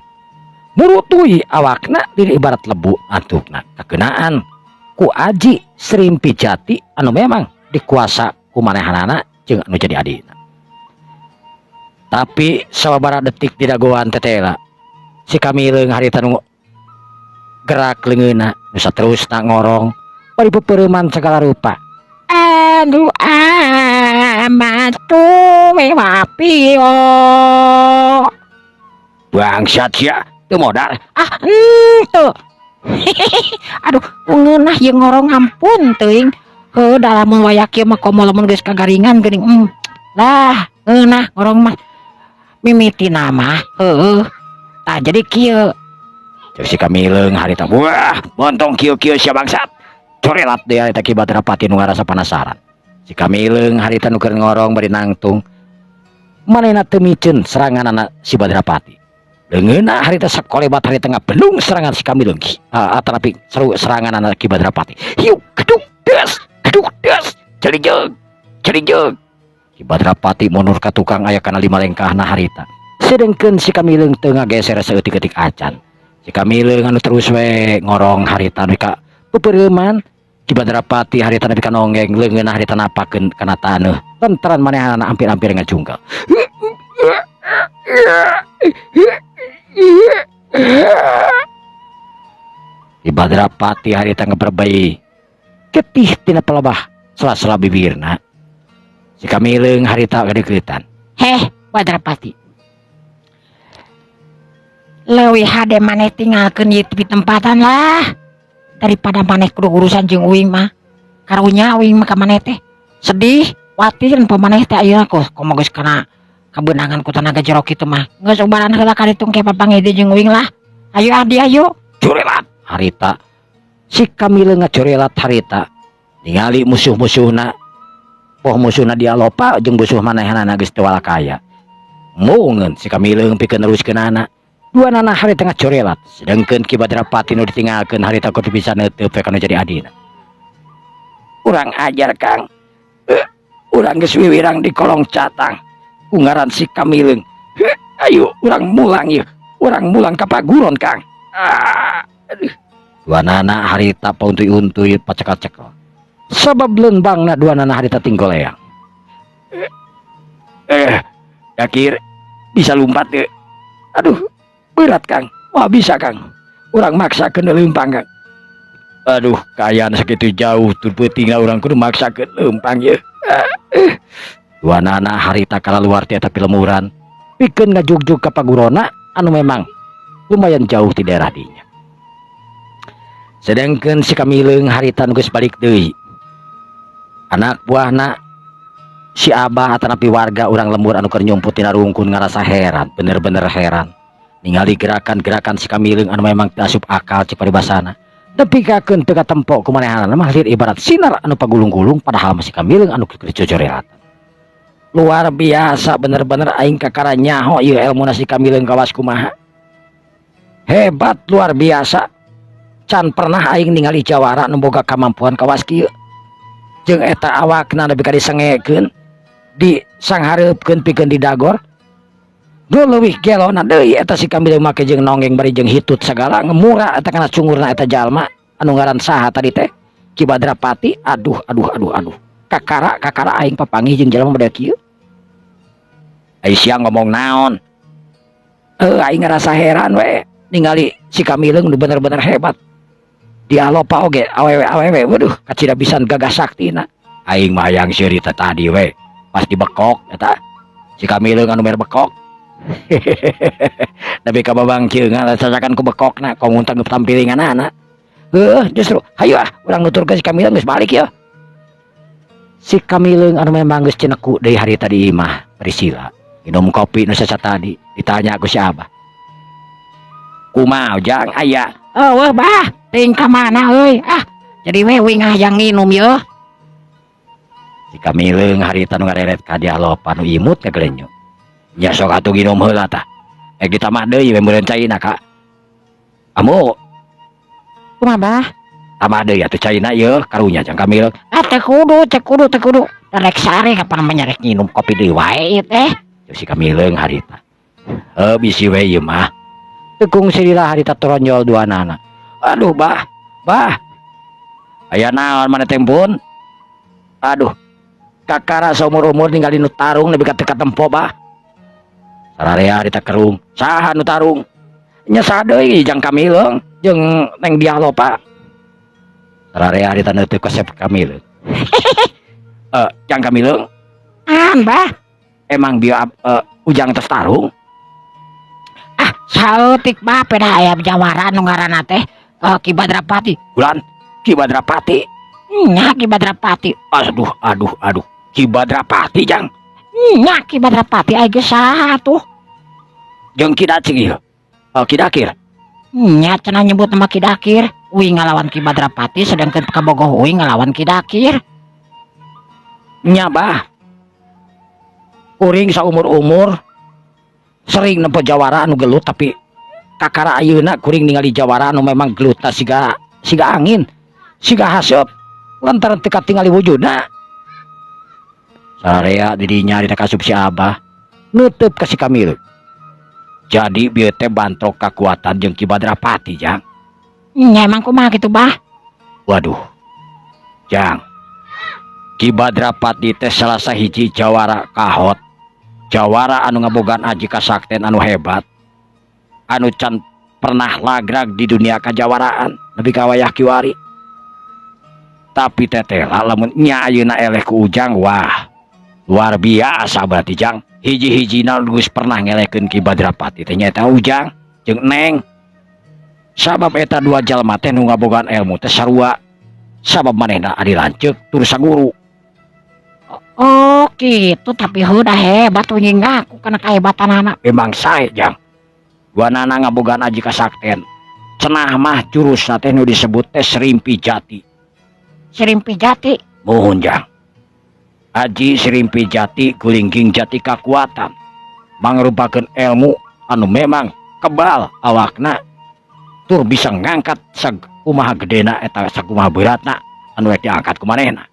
murutui awakna diri ibarat lebu antukna kakeunaan ku aji Serimpi Jati anu memang dikuasa ku manehanana jeung anu jadi adina. Tapi sababaraha detik didagoan tetela si Kamileung harita nu gerak leungeunna nu saterusna ngorong bari pepereuman segala rupa. Aduh amatu mewapio. Bangsat sia teu modal. Ah henteu. Aduh ngeunah ieu ngorong ampun teuing. Heuh da lamun waya kieu mah komo lamun geus kagaringan geuning. Lah ngeunah ngorong mah mimitina mah heueuh. Tah jadi kieu. Cek si Kamileung harita wah montong kieu-kieu sia bangsat. Corelat deui harita Ki Badrapati nu ngarasa panasaran. Si Kamileung harita nu keur ngorong bari nangtung. Manehna teu miceun seranganana si Badrapati. Leungeunna harita sakolebat harita ngabendung serangan si Kamileung. Atanapi seru seranganana Ki Badrapati. Hiu geduk des geduk des celijeug celijeug. Ki Badrapati mundur ka tukang aya kana lima lengkahna harita. Sedengkeun si Kamileung teu ngageser saeutik-eutik acan. Si Kamileung anu terus we ngorong harita nepi ka pepereuman. Ki Badrapati harita nepi ka nonggeng leungeunna harita napakeun kana taneuh. Lantaran manehanana hampir-hampir ngajungkel. Ki Badrapati harita ngeberbei getih tina pelebah sela-sela bibirna. Si Kamileung harita kadeuketan. Heh Badrapati. Leuwih hade maneh tinggalkeun ieu di tempatan lah daripada maneh kudu urusan jeung uing mah. Karunya uing mah ka maneh teh. Sedih, kuatir pa maneh teh ayeuna komo geus kana kabeunangan ku tanaga jero kitu mah. Geus ubaran heula ka ditu engke papanggih deui jeung uing lah. Ayo abdi ayo. Curelat harita. Si Kamileung ngacurelat harita. Ningali musuh-musuhna. Poh musuhna dia lopa jeung musuh manehanana geus teu walakaya. Mungeun si Kamileung pikeun neruskeunana. Dua nana harita ngacorelat. Sedangkeun Ki Badrapati nu ditinggalkeun harita kudu bisa neuteub we kana jadi adina. Urang ajar Kang. Urang geus wiwirang di kolong catang. Ku ngaran si Kamileung. Ayo urang mulang ieu. Urang mulang ka paguron Kang. Ah, aduh. Dua nana harita pauntuy-untuy pacekal-cekel. Sabab leumpangna duanana harita tinggoleang. Dakir bisa lumpat teu? Aduh, berat, Kang. Wah, bisa, Kang. Urang maksakeun leumpang, Kang. Aduh, kaayaan sakitu jauh tur peutingna urang kudu maksakeun leumpang ye. Duanana harita kalaluar ti eta pilemuran pikeun ngajugjug ka pagurona anu memang lumayan jauh di daerah dinya. Sedangkan si Kamileung harita nu geus balik deui. Anak buahna si Abah atanapi warga urang lembur anu keur nyumput tina rungkun ngarasa heran, bener-bener heran. Ningali gerakan-gerakan si Kamileung anu memang teu asup akal cek paribasana. Nepikakeun teu katempo ku manehanana mah lir ibarat sinar anu pagulung-gulung, padahal mah si Kamileung anu keur cocorelatan. Luar biasa, bener-bener aing kakara nyaho ieu elmuna si Kamileung kawas kumaha. Hebat luar biasa. Can pernah aing ningali jawara nu boga kamampuan kawas kieu. Jeung eta awakna nepi ka disengekeun, disanghareupkeun pikeun didagor. Nu leuwih gelona deui eta si Kamileung make jeung nonggeng bari jeung hitut sagala ngemura eta kana cungurna eta jalma anu ngaran saha tadi teh, Ki Badrapati. Aduh, aduh, aduh, aduh. Kakara kakara aing papanggih jeung jalma model kieu. Ai sia ngomong naon? Aing ngerasa heran we ningali si Kamileung nu bener-bener hebat. Dia lopa oge awewe-awewe, waduh, kacida pisan gagah saktina. Aing mah hayang seuri teh tadi we pas dibekok eta si Kamileung anu mere bekok. Nepi ka babang ceungan cacakan ku bekokna komo tanggup tampilinganana. Heuh, justru hayu ah urang nuturkeun si Kamileung geus balik ya. Si Kamileung anu memang geus cineku deui harita di imah Priscilla. Minum kopi nu sasa tadi ditanya ku si Abah. Kumaha, Ujang, aya? Eueuh, Bah, teuing ka mana euy? Ah, jadi we uing hayang nginum yeuh. Si Kamileung harita nu ngareret ka Dyah Lopa nu imut ngagelenyo. Nya sok atuh nginum heula tah. Ek ditambah deui we meureun caina ka. Amu. Kumaha, Bah? Tambah deui atuh caina yeuh karunya Jang Kamileung. Ah, teu kudu, teu kudu, teu kudu. Da rek sare kapan mah rek nginum kopi deui wae ieu teh. Si Kamileung harita. Heuh, bisi we ieu mah. Tekung silila harita toronjol duanana. Aduh, Bah, Bah. Aya naon maneh teh, Pun? Aduh. Kakara saumur-umur ningali nu tarung nepi ka teu katempo, Bah. Sararea harita kerung. Saha nu tarung? Nya saha deui, Jang Kamileung jeung Neng Dyah Lopa. Sararea harita neuteuk kasep Kamileung. Jang Kamileung. An, Bah. Emang bieu Ujang tos tarung? Ah, saeutik, Bah, peda aya jawara nu ngaranna teh Ki Badrapati. Bulan Ki Badrapati. Nya Ki Badrapati. Aduh, aduh, aduh. Ki Badrapati, Jang. Nya Ki Badrapati aya geus saha tuh? Jeung Ki Dacing ieu. Oh, Ki Dakir. Nya cenah nyebut nama Ki Dakir. Uing ngalawan Ki Badrapati sedangkan kabogoh uing ngalawan Ki Dakir. Nya, Bah. Kuring saumur-umur sering nempo jawara anu gelut, tapi kakara ayeuna kuring ningali jawara anu memang gelutna siga siga angin, siga haseup lantaran teu katingali wujudna. Sararea didinya dina kasup si Abah nutup ka si Kamileung. Jadi bieu teh bantrok kakuatan jeung Ki Badrapati, Jang. Nya emang kumaha kitu, Bah? Waduh. Jang. Ki Badrapati teh salah sahiji jawara kahot. Jawara anu ngabogaan aji kasakten anu hebat. Anu can pernah lagrag di dunia kajawaraan nepi ka wayah kiwari. Tapi tetela lamun nya ayeuna eleh ku Ujang, wah, luar biasa berarti, Jang. Hiji-hijina geus pernah ngelehkeun Ki Badrapati teh nyaeta Ujang jeung Neng. Sabab eta dua jalma teh nu ngabogaan ilmu teh sarua. Sabab manehna adi lanceuk tur saguru. Oh gitu, tapi udah hebat tuh ngaku karena kehebatanana. Memang sae, Jang. Duanana ngabogaan aji kasakten. Cenah mah jurusna teh nu disebut teh Serimpi Jati. Serimpi Jati. Muhun, Jang. Aji Serimpi Jati gulingging jati kakuatan. Mangrupakeun ilmu anu memang kebal awakna tur bisa ngangkat sakumaha gedena eta sakumaha beratna anu rek diangkat ku manehna.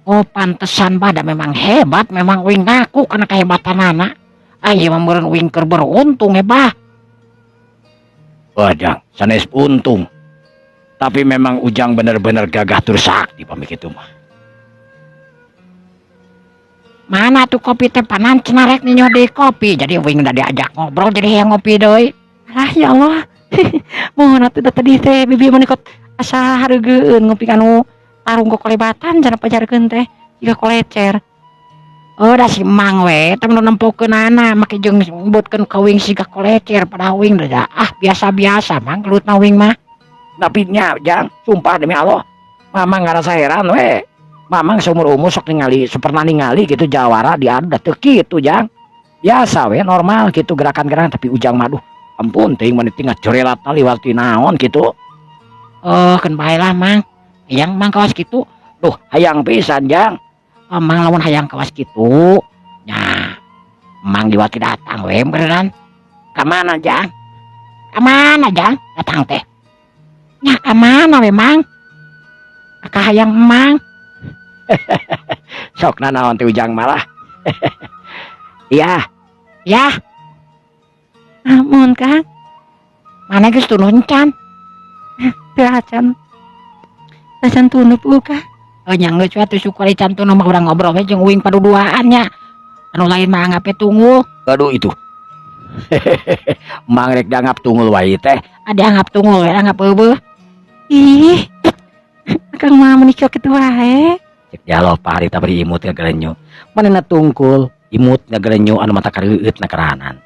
Oh, pantesan pada memang hebat, memang uing ngaku karena kehebatanana. Ayo mah meureun uing keur beruntung ya, Bah. Wah, Jang, sanes untung. Tapi memang Ujang bener-bener gagah tur sakti pami kitu mah. Mana tuh kopi teh panan cenah rek ninyo deui kopi. Jadi uing udah diajak ngobrol jadi hayang ngopi deui. Alah, ya Allah. Mohon atuh, da tadi teh bibi mun ikut asa hareugeun ngopi kanu tarung kokolebatan cenah pajarkeun teh jiga kolecer. Oh, da si Mang we teh nu nempokeunana make jeung nyebutkeun ka uing siga kolecer, padahal uing da ah biasa-biasa, Mang, gelut mah uing mah. Tapi nya, Jang, sumpah demi Allah, Mamang ngarasa heran we. Mamang seumur umur sok ningali, pernah ningali gitu jawara diadu da teu kitu, Jang. Biasa we, normal gitu gerakan-gerakan, tapi Ujang mah duh, ampun teuing mun tinggal corelatna liwat ti naon gitu. Oh, keun bae lah, Mang. Hayang Mang kawas kitu? Duh, hayang pisan, Jang. Oh, Mang lamun hayang kawas kitu, nya Mang diwati datang we beneran. Ka mana, Jang? Ka mana, Jang? Datang teh. Nya ka mana we, Mang? Ka hayang Mang. Sok naon teh Ujang malah. Iya, Ya, Ah, mohon, Kang. Mana geus tunduh encan? Teu acan. Acan tunduh kah? Oh, nya geus we atuh, syukur can tunduh mah urang ngobrol we jeung uing paduduaan nya. Anu lain mah anggap tunggu. Aduh itu. Mang rek dianggap tungul wae teh. Ada anggap tungul we, anggap eueuh. Ih. Akang mah meuni kitu wae. Cek dialog harita bari imut ngagelenyo. Manehna tungkul, imut ngagelenyo anu mata kareueut na keranan.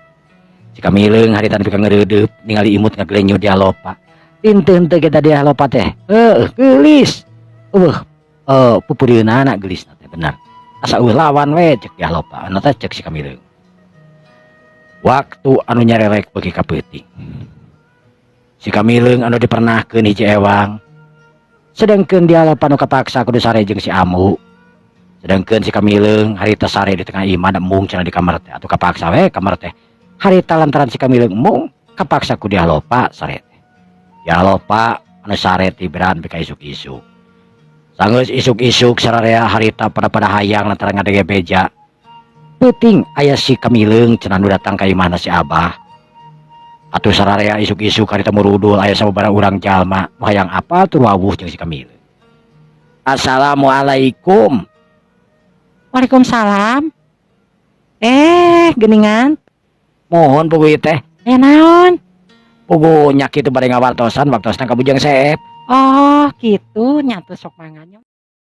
Si Kamileung harita nepi ka ngeureudeup ningali imut ngagelenyo dialopa. Pinteun teu kita dialopa teh. Heuh, geulis. Eueuh, pupurieunana geulisna teh bener. Asa eueuh lawan we cek dialopa. Anu teh cek si Kamileung. Waktu anu nyarerek beuki ka peuting. Si Kamileung anu dipernahkeun hiji ewang. Sedangkeun dialopa nu kapaksa kudu sare jeung si Amu. Sedangkeun si Kamileung harita sare di tengah imah, da embung cenah di kamar teh, atuh kapaksa we kamar teh. Harita lantaran si Kamileung embung, kapaksa ku dialopa sare teh. Dialopa anu sare tiberan nepi ka isuk-isuk. Sanggeus isuk-isuk sararea harita pada-pada hayang lantaran ngadenge beja. Peuting aya si Kamileung cenah nu datang ka imahna si Abah. Atuh sararea isuk-isuk harita murudul aya sababaraha urang jalma nu hayang apal tur wawuh jeung si Kamileung. Assalamualaikum. Waalaikumsalam. Eh, geningan. Mohon puguh ieu teh. Aya naon? Puguh nya kitu bade ngawartosan waktosna ka Bujang Seep. Oh, kitu nya, atuh sok mangga nya.